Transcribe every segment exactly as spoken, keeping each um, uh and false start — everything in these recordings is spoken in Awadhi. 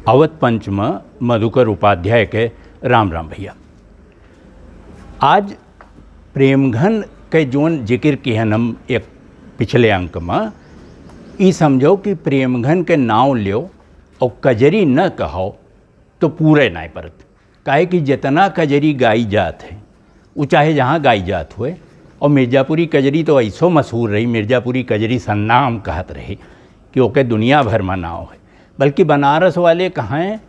अवध पंच म मधुकर उपाध्याय के राम राम भइया। आज प्रेमघन के जौन जिकिर किहन हम एक पिछले अंक म, ई समझो कि प्रेमघन के नाव ल्यो और कजरी न कहो तो पूरे नाय परत। काहे कि जितना कजरी गाई जात है, उ चाहे जहाँ गाई जात हुए, और मिर्जापुरी कजरी तो ऐसो मशहूर रही, मिर्जापुरी कजरी सन्नाम कहत रहे कि ओके दुनिया भर में नाव है। बल्कि बनारस वाले कहें,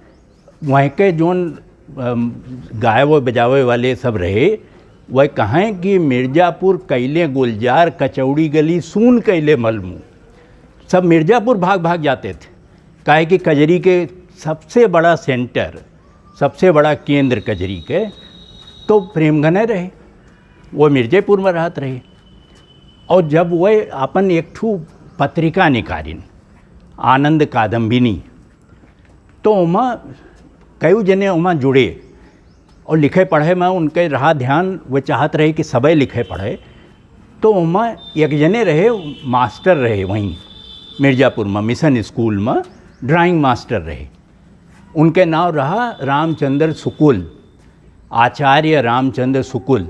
वहीं के जौन, अम, गावे बजावे वाले सब रहे, वह कहें कि मिर्जापुर कैले गुलजार, कचौड़ी गली सून कैले मलमू। सब मिर्जापुर भाग भाग जाते थे, काहे कि कजरी के सबसे बड़ा सेंटर, सबसे बड़ा केंद्र कजरी के तो प्रेमघने रहे, वो मिर्जेपुर में रहत रहे। और जब वह अपन एक ठू पत्रिका निकालिन, आनंद कादम्बिनी, तो ओमा कई जने ओमा जुड़े और लिखे पढ़े में उनके रहा ध्यान, वो चाहत रहे कि सबे लिखे पढ़े। तो ओमा एक जने रहे, मास्टर रहे वहीं मिर्जापुर में, मिशन स्कूल में ड्राइंग मास्टर रहे। उनके नाव रहा रामचंद्र शुक्ल, आचार्य रामचंद्र शुक्ल।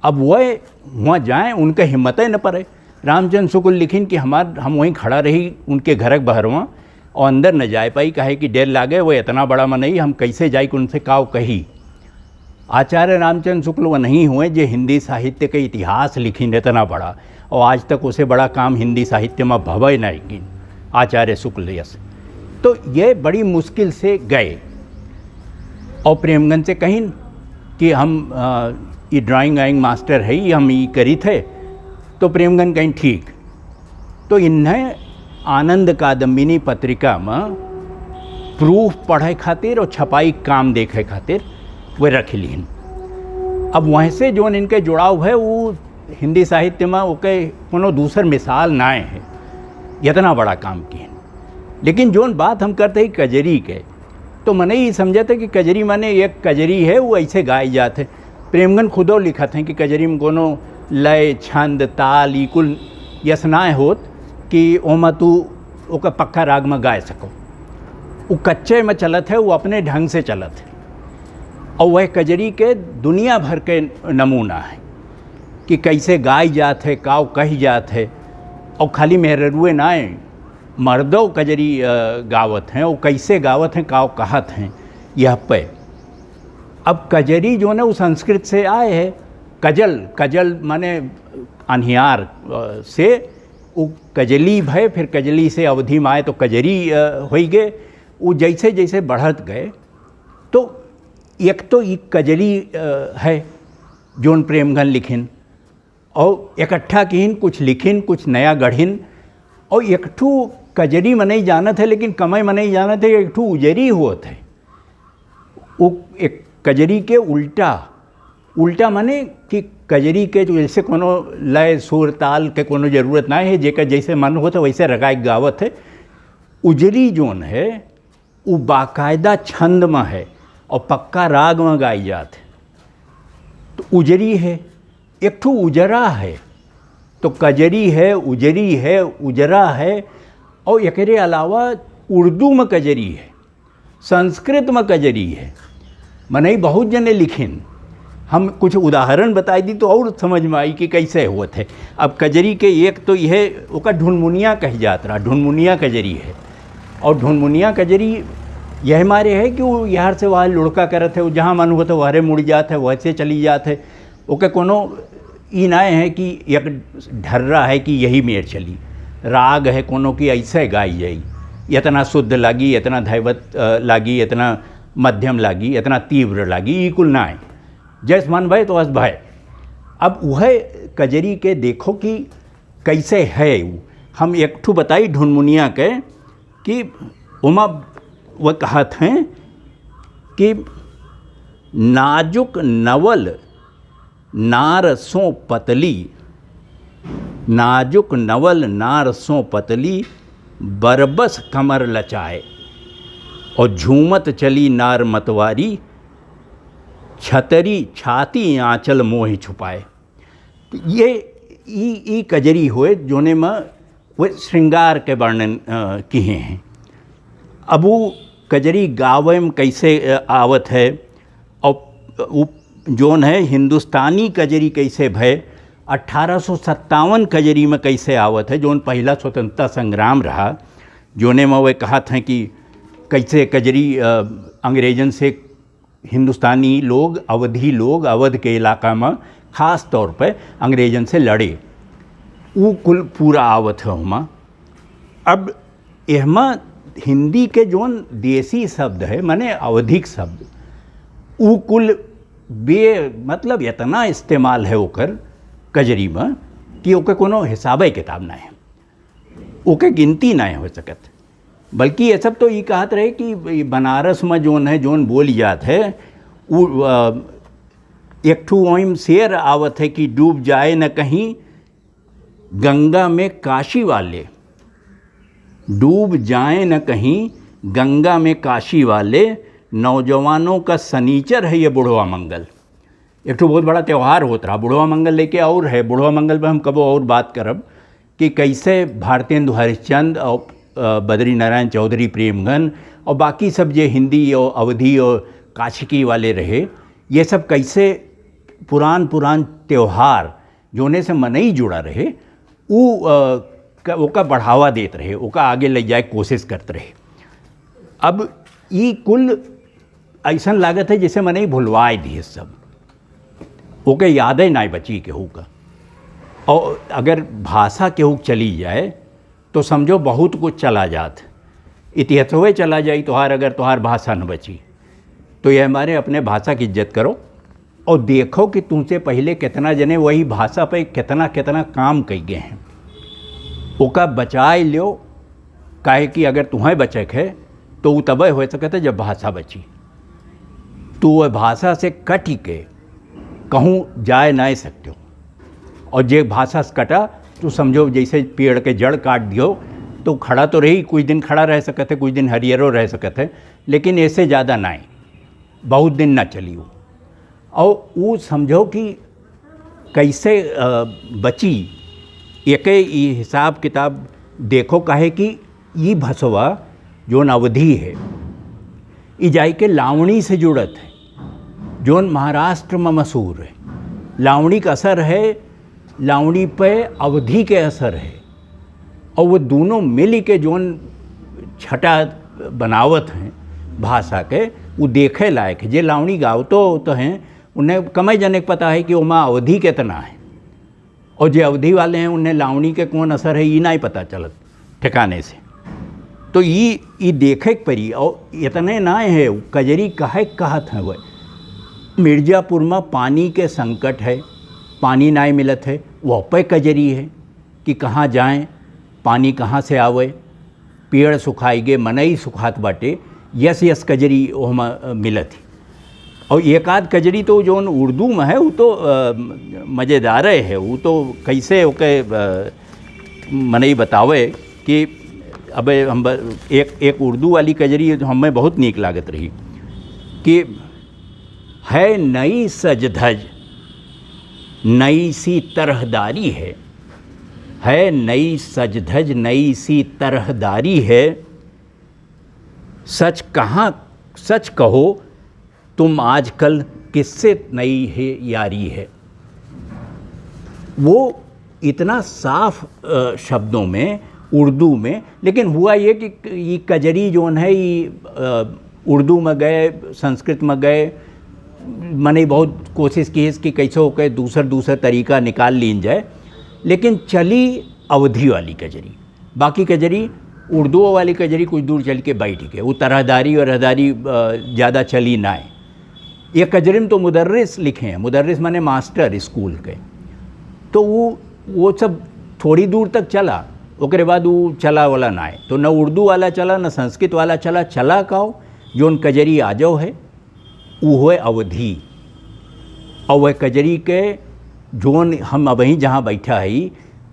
अब वह वहाँ जाएँ, उनके हिम्मते न पड़े। रामचंद्र शुक्ल लिखिन कि हमार, हम वहीं खड़ा रही उनके घर के बहरवा और अंदर न जाए पाई, काहे कि डर लागे, वो इतना बड़ा मनई, हम कैसे जाई, उनसे काव कही। आचार्य रामचंद्र शुक्ल वो नहीं हुए जे हिंदी साहित्य के इतिहास लिखिन इतना बड़ा, और आज तक उसे बड़ा काम हिंदी साहित्य में भवे नहीं किन आचार्य शुक्ल यस। तो ये बड़ी मुश्किल से गए और प्रेमगंज से कहिन कि हम, अ, ई ड्राइंग वाइंग मास्टर है, ई हम ई करी थे। तो प्रेमगंज कहिन ठीक। तो इन्हें आनंद कादम्बिनी पत्रिका में प्रूफ पढ़े खातिर और छपाई काम देखे खातिर वे रख लीन। अब वहीं से जौन इनके जुड़ाव है, वो हिंदी साहित्य में ओके कोनो दूसर मिसाल नाय है, इतना बड़ा काम किहन। लेकिन जौन बात हम करते ही कजरी के, तो मने ई समझत है कि कजरी माने एक कजरी है, वो ऐसे गाई जात है। प्रेमगन खुदो लिखत हैं कि कजरी में कोनो लय, छंद, ताल, ई कुल यस नाय होत कि ओमा तू ओका पक्का राग में गाय सको। वो कच्चे में चलत है, वो अपने ढंग से चलत है। और वह कजरी के दुनिया भर के नमूना है कि कैसे गाई जात है, काव कही जात है। और खाली मेहररुए नाय, मर्दो कजरी, अ, गावत हैं, वो कैसे गावत हैं, काव कहत हैं, यह पे। अब कजरी जौन है, वो संस्कृत से आए है, कजल, कजल माने अन्हियार, अ, से वो कजली भय, फिर कजली से अवधी में आए तो कजरी, अ, होई गए। वो जैसे जैसे बढ़त गए, तो एक तो ई कजरी, अ, है, जौन प्रेमगन लिखिन, और इकट्ठा किहिन, कुछ लिखिन, कुछ नया गढ़िन। और एक ठू कजरी मनई जानत है, लेकिन कमई मनई जानत है, एक ठू उजरी होत है। वो एक कजरी के उल्टा, उल्टा माने कि कजरी के जो जैसे कोनो लय, सुर, ताल के कोनो जरूरत ना है, जेकर जैसे मन होत है, वैसे रगाए गावत है। उजरी जौन है, उ बाकायदा छंद में है और पक्का राग में गाई जात है। तो उजरी है, एक ठो उजरा है, तो कजरी है, उजरी है, उजरा है। और एकरे अलावा उर्दू में कजरी है, संस्कृत में कजरी है। मनई बहुत जने लिखिन, हम कुछ उदाहरण बताई दी तो और समझ में आई कि कैसे होत है। अब कजरी के एक तो यह ओका ढुनमुनिया कही जात रहा, ढुनमुनिया कजरी है। और ढुनमुनिया कजरी यह मारे है कि वो यहाँ से वहाँ लुढ़का करत है, वो जहाँ मन होत है वहरे मुड़ जात है, वैसे चली जात है। ओके कोनो ई ना है कि एक ढर्रा है कि यही मेर चली, राग है कोनो कि ऐसे गाई जाई, इतना शुद्ध लागी, इतना धैवत, अ, लागी, इतना मध्यम लागी, इतना तीव्र लागी, ई कुल ना है। जैस मन भय तो अस भय। अब वह कजरी के देखो कि कैसे है उ। हम एक ठू बताई ढुनमुनिया के कि ओमा वह कहत हैं कि नाजुक नवल नार सों पतली, नाजुक नवल नार सों पतली, बरबस कमर लचाए, और झूमत चली नार मतवारी, छतरी छाती आंचल मोहि छुपाए। तो ये ई, ई कजरी होए, जोने में वे श्रृंगार के वर्णन, अ, किहे हैं। अब वो कजरी गावे में कैसे, अ, आवत है, और उ जोन है हिंदुस्तानी कजरी कैसे भय, अठारह सौ सत्तावन कजरी में कैसे आवत है, जोन पहिला स्वतंत्रता संग्राम रहा, जोने में वे कहत हैं कि कैसे कजरी, अ, अंग्रेजन से हिंदुस्तानी लोग, अवधी लोग, अवध के इलाका में खास तौर पे अंग्रेजन से लड़े, उ कुल पूरा आवत है हुमा। अब एहमा हिंदी के जोन देसी शब्द है, माने अवधिक शब्द, उ कुल बे-, मतलब, इतना इस्तेमाल है ओकर कजरी में कि ओकर कोनो हिसाबे किताब ना है, ओके गिनती ना हो सकत। बल्कि ये सब तो ई कहत रहे कि ई बनारस में जोन है, जोन बोली जात है, उ, अ, एक ठू ओइम शेर आवत है कि "डूब जाए न कहीं गंगा में काशी वाले, डूब जाए न कहीं गंगा में काशी वाले, नौजवानों का सनीचर है ये बुढ़वा मंगल।" एक ठो बहुत बड़ा त्योहार होत रहा बुढ़वा मंगल लेके, और है, बुढ़वा मंगल पे हम कबो और बात करब कि कैसे भारतेंदु हरिश्चंद्र और, अ, बद्री नारायण चौधरी प्रेमघन और बाकी सब जे हिंदी और अवधी और काशिकी वाले रहे, ये सब कैसे पुरान पुरान त्योहार जोने से मनई जुड़ा रहे, उ, अ, क-, ओका बढ़ावा देत रहे, ओका आगे ले जाए कोशिश करत रहे। अब ई कुल ऐसन लागत है जैसे मनई भुलवाए दिए सब, ओके यादे नाय बची केहू का। और अगर भाषा केहू चली जाए तो समझो बहुत कुछ चला जात, इतिहासवे चला जाई तोहार, अगर तोहार भाषा न बची। तो ये हमारे अपने भाषा की इज्जत करो और देखो कि तुमसे पहले कितना जने वही भाषा पे कितना कितना काम कई गए हैं, ओका बचाए लियो। काहे कि अगर तुम्हें बचे के है तो उ तबे हो सकत है जब भाषा बची। तो वह भाषा से कट के कहूँ जाए ना सकते हो। और जे भाषा से कटा, तो समझो जैसे पेड़ के जड़ काट दियो, तो खड़ा तो रही, कुछ दिन खड़ा रह सकत है, कुछ दिन हरियरो रह सकत है, लेकिन ऐसे ज़्यादा ना, बहुत दिन ना चली वो। और वो समझो कि कैसे, अ, बची, एके ई हिसाब किताब देखो, काहे कि ई भसवा जोन अवधी है, ई जाई के लावणी से जुड़त है, जोन महाराष्ट्र में मशहूर है। लावणी का असर है, लावणी पे अवधी के असर है, और वो दोनों मिल के जोन छटा बनावत हैं भाषा के, वो देखे लायक है। जे लावणी गावतो होते हैं, उन्हें कमे जने के पता है कि ओमा अवधी कितना है, और जे अवधी वाले हैं, उन्हें लावणी के कौन असर है, ई नहीं पता चलत ठिकाने से। तो ई, ई देखे के पड़ी। और इतने ना है, कजरी काहे कहत हैं वह, मिर्जापुर में पानी के संकट है, पानी नाय मिलत है, वह पे कजरी है कि कहाँ जाएं, पानी कहाँ से आवे, पेड़ सुखाई गए, मनई सुखात बाटे, यस यस कजरी ओहमा, अ, मिलत ही। और एक आध कजरी तो जौन उर्दू में है, वो तो, अ, मजेदार है, वो तो कैसे ओके, अ, मनई बतावे कि अबे हम ब-, एक, एक उर्दू वाली कजरी हमें बहुत नीक लागत रही कि है नई सज धज, नई सी तरहदारी है, है नई सज धज, नई सी तरहदारी है। सच कहाँ, सच कहो, तुम आजकल किससे नई है यारी है। वो इतना साफ, अ, शब्दों में, उर्दू में, लेकिन हुआ ये कि ये कजरी जौन है, ये, अ, उर्दू में गए, संस्कृत में गए, मने बहुत कोशिश की है कि कैसे होके दूसर, दूसर तरीका निकाल लीन जाए, लेकिन चली अवधी वाली कजरी। बाकी कजरी, उर्दू वाली कजरी कुछ दूर चल के बैठ के, वो तरहदारी और रहदारी, अ, ज़्यादा चली ना है। ये कजरी में तो मुदर्रिस लिखे हैं, मुदर्रिस माने मास्टर स्कूल के। तो वो, वो सब थोड़ी दूर तक चला, ओकरे बाद वो चला वाला ना है। तो न उर्दू वाला चला, न संस्कृत वाला चला, चला काओ, जौन कजरी आजो है, उ होए अवधी। और वह कजरी के जौन हम अबहीं जहाँ बैठा है,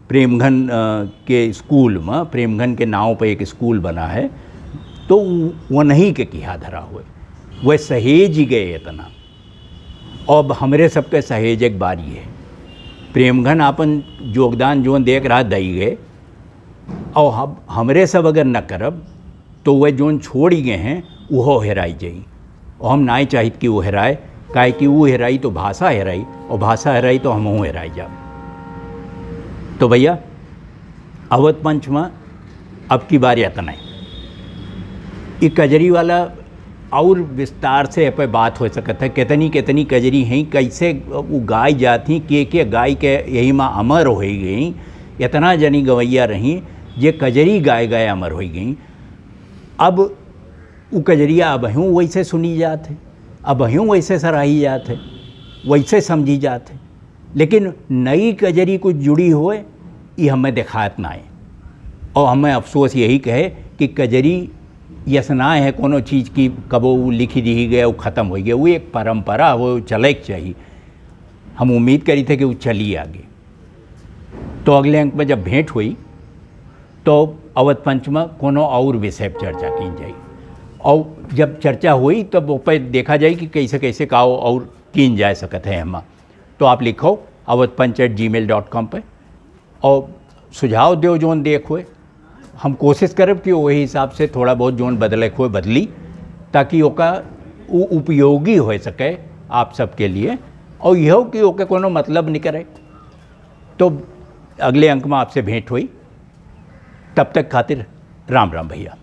प्रेमघन, अ, के स्कूल में, प्रेमघन के नाव पे एक स्कूल बना है, तो उ-, वो नहीं के किहा धरा हुए, वह सहेज गए इतना। अब हमरे सबके सहेज एक बारी है, प्रेमघन आपन योगदान जौन देख रहा दई गए, और हम, हमरे सब अगर न करब, तो वह जौन छोड़ी गए हैं, उहो हेराई जाई। और हम नाई चाहित कि वो हेराए, काहे कि वो हेराई तो भाषा हेराई, और भाषा हेराई तो हमहूँ हेराई जाब। तो भैया, अवध पंच में अब की बार इतना है। ये कजरी वाला और विस्तार से ए पे बात हो सकत है, कितनी कितनी कजरी हैं, कैसे वो गाय जात ही, के के गाय के यही में अमर हो गई, इतना जनी गवैया रही जे कजरी गाय गाय अमर हो गई। अब उ कजरिया अबहियों वैसे सुनी जात है, अबहियों वैसे सराही जात है, वैसे समझी जात है, लेकिन नई कजरी कुछ जुड़ी होए, ये हमें देखात ना है। और हमें अफसोस यही कहे कि कजरी यस ना है कोनो चीज़ की कबो उ लिखी दी गए, वो ख़त्म हो गया, वो एक परंपरा हो, चले के चाहिए। हम उम्मीद करी थे कि वो चली आगे। तो अगले अंक में जब भेंट हुई, तो अवध पंच में कोनो और विषय पर चर्चा की जाई। और जब चर्चा हुई, तब वो पे देखा जाए कि कैसे कैसे का और कीन जा सकत है हम। तो आप लिखो अवध पंच at gmail dot com पे और सुझाव दो जोन देख हुए। हम कोशिश करब कि वही हिसाब से थोड़ा बहुत जोन बदले हुए बदली, ताकि ओका उ उपयोगी हो सके आप सबके लिए, और यह कि ओके कोनो मतलब नहीं करे। तो अगले अंक में आपसे भेंट हुई, तब तक खातिर राम राम भैया।